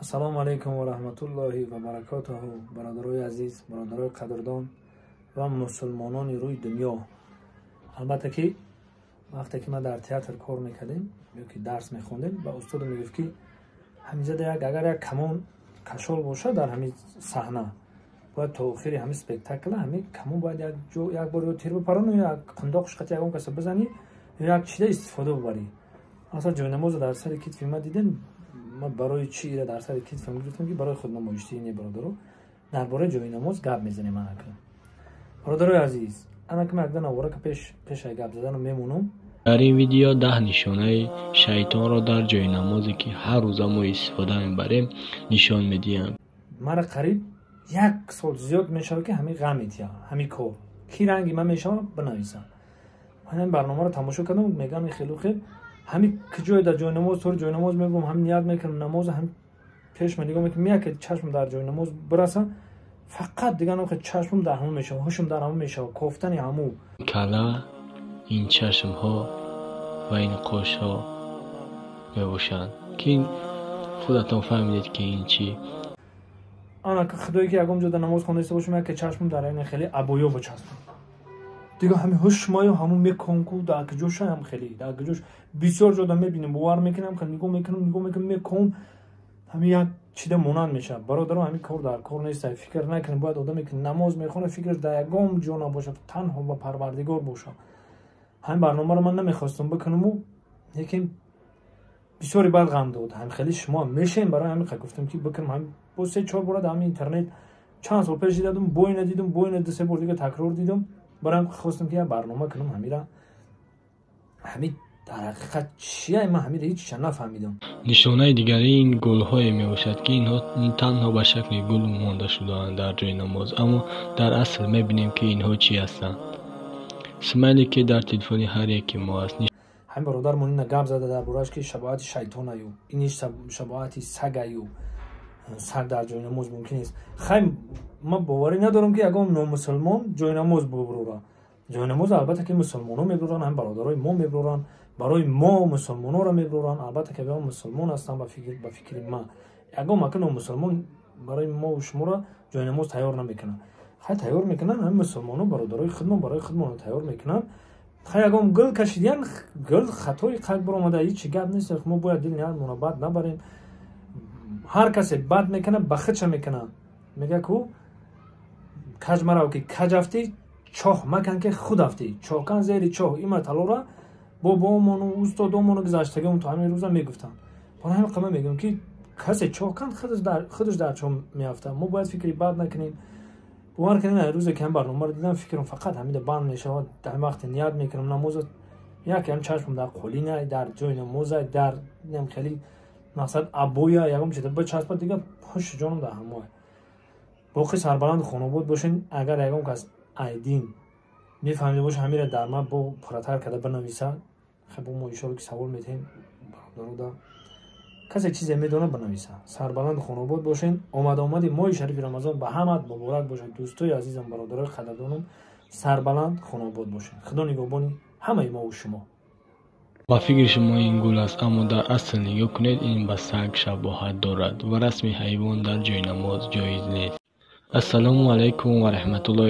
Ассалому алайкум ва раҳматуллоҳи ва баракотуҳу. Бародарои азиз, бародарои қадрдон ва мусулмонони рӯи дунё. Албатта ки вақте ки ман дар театр кор мекардем ё ки дарс мехондем, ба устодам мегуфт, ки ҳаминзада як агар як камон кашол бошад дар ҳамин саҳна, бояд то охири ҳамин спектакла ҳамин камон бояд як ҷо як бор ё тир бипарону, ё як қундоқш қати ягон каса бизанӣ, ё як чида истифода бубарӣ. Масалан, ҷойнамозо дар сари китфи ман дидем. Ман барои чӣ ира дар сари китфам гирифтам? Ки барои худнамоиштӣ не, бародаро, дар бораи ҷойнамоз гап мезанем. Анака, бародарои азиз, анака ман якда наворака пешай гап задану мемонам. Дар ин видео 10 нишонаи шайтонро дар ҷойнамозе, ки ҳар рӯза мо истифода мебарем, нишон медиҳам. Мара қариб як сол зиёд мешавад, ки ҳамин ғам метиҳа, ҳамин кор ки ранги ман мешавад, бинависам. Ман ҳамин барномаро тамошо кардам, мегӯям хелу хел ҳамин ки ҷое дар ҷойнамоз тори ҷойнамоз мебурам, ҳам ният мекунам намоз, ҳам пешма нигоҳ мекунам, яке чашм дар ҷойнамоз бираса, фақат дигар намхе чашмам дар ҳамон мешавад, ҳушм дар ҳамон мешавад, кофтани ҳаму. Кала, ин чашмҳо ва ин қошҳо мебошанд, ки худатон фаҳмидед, ки ин чӣ. Ана худое ки ягон ҷо дар намоз хондаиста бошам, яке чашмам дар ин хеле абоё бочаспам, дигар ҳамин ҳушмаю ҳамун меконку дар куҷоша, ҳам хеле дар куҷош бисёр ҷода мебинем, бовар мекунам, хеле нигоҳ мекунам, нигоҳ мекунам, мекон, ҳамин як чида монанд мешавад. Бародаро, ҳамин кор дар кор нест, фикр накунем. Бояд одаме ки намоз мехонад, фикраш дар ягон ҷо набошад, танҳо ба Парвардигор бошад. Ҳамин барномаро ман намехостам бикунаму, лекин бисёре бад ғам дод. Ҳам хеле шумо мешем, барои ҳамин гуфтам, ки бикунам. Ҳам бо се чор бора дар ҳамин интернет чанд сол пеш дидам, бо ина дидам, бо ина ду се бор дига такрор дидам. Барои ҳам хостам, ки як барнома кунам. Ҳамира ҳамин дар ҳақиқат чия? Ман ҳамира ҳеҷ ча нафаҳмидам. Нишонаи дигари ин гулҳое мебошад, ки инҳо танҳо ба шакли гул монда шудаанд дар ҷои намоз, аммо дар асл мебинем, ки инҳо чӣ ҳастанд. Смайле, ки дар телефони ҳар яке мо аст. Ҳамин бародармон ина гап зада дар борааш, ки шабоҳати шайтонаю, ин шабоҳати сагаю, саг дар ҷойнамоз мумкин нест. Хай, ман боварӣ надорам, ки ягон номусулмон ҷойнамоз бубурора. Ҷойнамоз албатта ки мусулмоно мебуроранд, ҳам бародарои мо мебуроранд, барои мо мусулмонора мебуроранд. Албатта ки мусулмон ҳастанд. Ба фикри ман, ягон мака номусулмон барои мо шуморо ҷойнамоз тайёр намекунад. Хай, тайёр мекунанд ҳамин мусулмоно, бародарои худмон барои худмон тайёр мекунанд. Хай, ягон гул кашидиян, гул хатои қак баромада, ҳечи гап нест. Мо бояд дил ниятмонро бад набарем. Ҳар касе бад мекунад, ба худша мекунад. Мега ку каҷ марав, ки каҷ афтӣ, чоҳ макан, ки худ афтӣ. Чоҳкан зери чоҳ. Има талора бобоомону устодомону гузаштагион то ҳамин рӯза мегуфтанд. Барои ҳамин қама мегӯям, ки касе чоҳ канд, худаш дар чоҳ меафтад. Мо бояд фикри бад накунем. Бовар кунед, рӯзе ки ҳам барномаро дидам, фикрам фақат ҳамида банд мешавад. Дар вақте ният мекунам намоза, яке ҳам чашмам дар қолина, дар ҷои намоза, дар инам хеле мақсад абоя ягон чида бичаспад, дига ҳуши ҷонам дар ҳамоя. Боқӣ сарбаланду хонобод бошен. Агар ягон кас айдин мефаҳмида боша, ҳамира дар ман бо пурратар карда бинависа. Хай, бо мо иншоалло ки савол метаҳем бародарода. Касе чизе медонад, бинависа. Сарбаланду хонобод бошен. Омада-омади моҳи шарифи Рамазон ба ҳамат муборак бошад, дӯстои азизам, бародарои қадрдонам. Сарбаланд, хонобод бошед. Худо нигаҳбони ҳамаи мову шумо. Ба фикри шумо ин гул аст, аммо дар асл нигоҳ кунед, ин ба саг шабоҳат дорад ва расми ҳайвон дар ҷойнамоз ҷоиз нест. Ассалому алайкум ва раҳматуллоҳи.